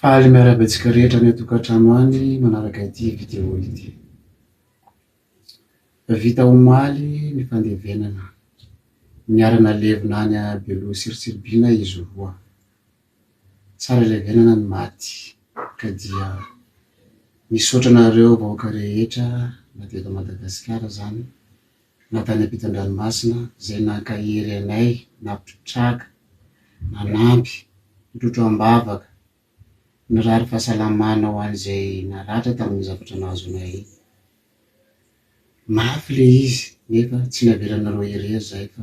Faly miarahaba antsika rehetra any an-tokantrano any manaraka ity vidéo ity. Vita omaly ny fandevenana. Niara-nalevina any Beloha sy Tsiribihina izy roa. Tsara levenana ny maty ka dia misaotra anareo vahoaka rehetra na dia eto Madagasikara izany na tany ampitan-dranomasina izay nankahery anay, nampitraka, nanampy, nitrotro am-bavaka, nirary fahasalamana ho an'izay naratra tamin'ny zavatra nahazo anay iny. Mafy le izy nefa tsy navelanareo irery zahay fa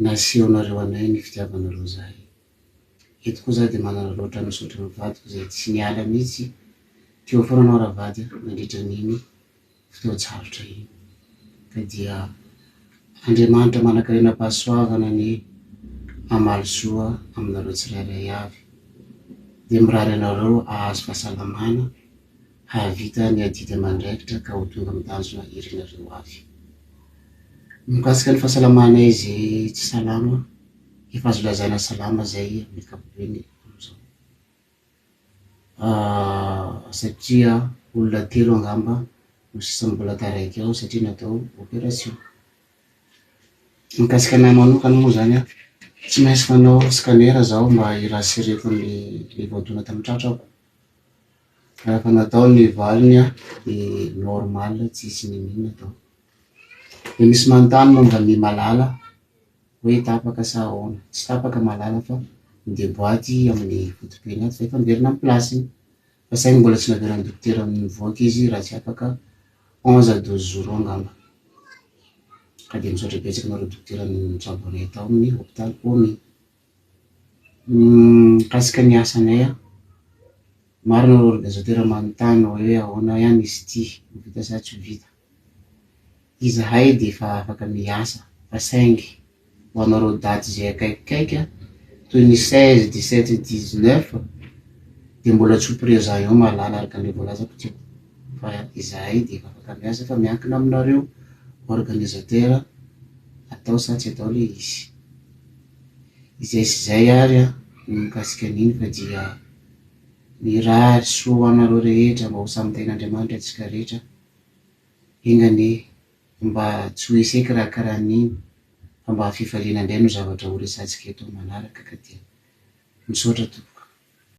nasehonareo anay ny fitiavanareo zahay. Eto koa za dia manararaotra misaotra ny vadiko izay tsy niala mihitsy teo foana anao ravady a nandritra an'iny fotoan-tsarotra iny. Ka dia Andriamanitra manankarena-pahasoavana anie hamaly soa aminareo tsirairay avy. Dia mirary anareo hahazo fahasalamana hahavita ny adidy aman'andraikitra ka ho tonga amin'ny tanjona irinareo avy. Mikasika ny fahasalamanay izay tsy salama, efa azo lazaina salama izay amin'ny ankapobeny amin'izao. Satria olona telo angamba no sisa mbola taraiky ao satria natao opération. Mikasika anah manokana moa zany an, tsy maintsy manao scanner zaho mba hi-rassurer-ko ny le voadona tamin'ny tratrako. Rehefa natao ny valiny an, de normal tsisy n'inon'inona tao. De misy manontany momba ny malala hoe tapaka sa ahoana? Tsy tapaka malala fa mi-deboite amin'ny foto-peny ato fa efa miverina amin'ny place-ny. Fa saingy mbola tsy navelan'ny dokotera mivoaka izy raha tsy afaka 11 à 12 jours eo angamba. Ka dia misaotra betsaka anareo dokotera nitsabo anay tao amin'ny hopitaly Omi. Mikasika ny asanay an, maro ny organisateur manontany hoe ahoana ihany izy ity, ho vita sa tsy ho vita. Izahay dia efa afaka miasa fa saingy ho anareo daty izay akaikikaiky an, toy ny 16, 17, 19 dia mbola tsy ho présent eo Malala araka ny voalazako teo fa izahay dia efa afaka miasa fa miankina aminareo organisateur atao sa tsy atao ilay izy. Izay sy izay ary an ny mikasika an'iny fa dia mirary soa ho anareo rehetra mba ho samy tahin'Andriamanitra antsika rehetra. Enga anie mba tsy ho échec raha karaha an'iny fa mba fifaliana indray no zavatra ho resahantsika eto amin'ny manaraka ka dia misaotra tompoko.